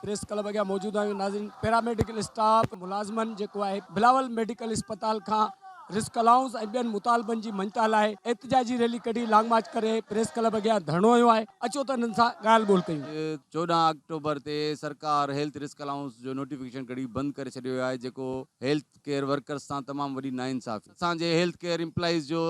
Press club اڳيان موجود آهيون ناظرين پيراميڊيڪل اسٽاف ملازمن جيڪو آهي بلاول ميڊيڪل اسپتال کان رسڪ الائونس ۽ ٻين مطالبن جي مڃتا لاء احتجاجي ريلي ڪڍي لانگ مارچ ڪري پريس ڪلب اڳيان ڌرڻو هنيو آهي اچو ته انهن سان ڳالهه ٻولهه ڪيون. 14 آڪٽوبر تي سرڪار هيلٿ رسڪ الائونس جو نوٽيفڪيشن ڪڍي بند ڪري ڇڏيو آهي جيڪو هيلٿ ڪيئر ورڪرز سان تمام وڏي ناانصافي. اسان جي هيلٿ ڪيئر امپلائيز جو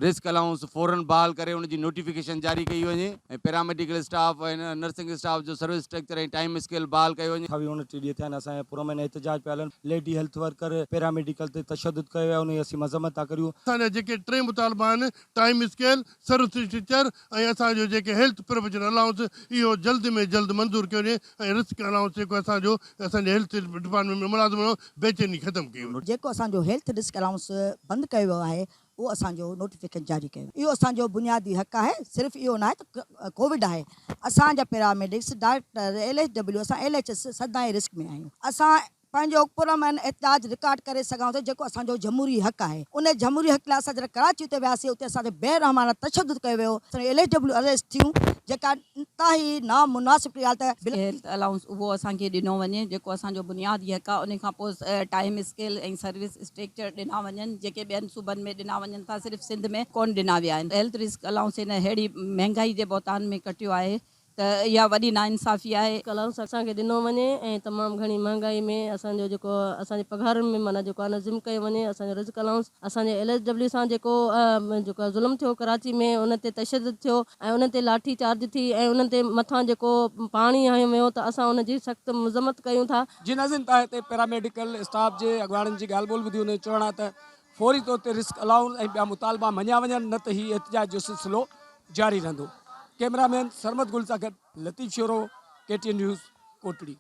رسڪ الائونس فورن بحال ڪري ان جي نوٽيفڪيشن جاري ڪئي وڃي ۽ پيراميڊيڪل اسٽاف ۽ نرسنگ اسٽاف جو سروس اسٽرڪچر ۽ ٽائيم اسڪيل بحال ڪيو وڃي. 28 29 ڏينهن ٿيا آهن اسان جا پرامن احتجاج پيا هلن ليڊي هيلٿ ورڪر پيراميڊيڪل تي تشدد ڪيو ويو آهي ان جي اسين مذمت ٿا ڪريون. اسان جا جيڪي ٽي مطالبا آهن ٽائيم اسڪيل، سروس اسٽرڪچر ۽ اسان جو جيڪي هيلٿ پروويزن الائونس اهو جلد ۾ جلد منظور ڪيو وڃي ۽ رسڪ الائونس جيڪو اسان جو اسان جي هيلٿ ڊپارٽمينٽ ۾ ملازمن جو بيچيني ختم ڪئي وڃي. جيڪو اسان جو هيلٿ رسڪ الائونس بند ڪيو ويو آهي اهو اسان جو نوٽيفڪيشن جاري ڪيو وڃي اهو اسان جو بنيادي حق آهي صرف اهو ناهي ته ڪووڊ آهي اسان جا paramedics doctor L H W اسان ايل ايڇ ايس سدائين رسڪ ۾ آهيون اسان پنهنجو پرامن احتجاج رڪارڊ ڪري سگهون ٿا جيڪو اسان جو جمهوري حق آهي ان جمهوري حق لاء اسان جڏهن ڪراچي اتي وياسين اتي اسان تي بي رحمانه تشدد ڪيو ويو اسان جون ايل ايڇ ڊبليو اريسٽ ٿيون جيڪا انتهائي نامناسب ڳالهه ته هيلٿ الائونس اهو اسان کي ڏنو وڃي جيڪو اسان جو بنيادي حق آهي ان کان پوء ٽائيم اسڪيل ۽ سروس اسٽريڪچر ڏنا وڃن جيڪي ٻين صوبن ۾ ڏنا وڃن ٿا صرف سنڌ ۾ ڪونه ڏنا ويا آهن هيلٿ رسڪ الائونس هن ههڙي مهنگائي جي بوتان ۾ ڪٽيو آهي ته اها وڏي ناانصافي آهي. الائونس اسان کي ڏنو وڃي ۽ تمام گهڻي مهانگائي ۾ اسان جو جيڪو اسان جي پگهارن ۾ معنيٰ جيڪو آهي نه ضم ڪيو وڃي اسان جو رزق الائونس اسان جي ايل ايس ڊبليو سان جيڪو جيڪو آهي ظلم ٿيو ڪراچي ۾ ان تي تشدد ٿيو ۽ انهن تي لاٺي چارج ٿي ۽ انهن تي مٿان جيڪو پاڻي هنيو ويو ته اسان ان جي سخت مذمت ڪيون ٿا. جي ناظرين تان هتي پيراميڊيڪل اسٽاف جي اڳواڻن جي ڳالهه ٻولهه ٻڌي انهن جو چوڻ آهي ته فوري طور تي رسڪ الائونس ۽ ٻيا مطالبا مڃيا وڃن نه ته هي احتجاج جو سلسلو جاري رهندو. ڪئميرا مين سرمد گل سان گڏ Latif Shoro, K T N news, Kotri.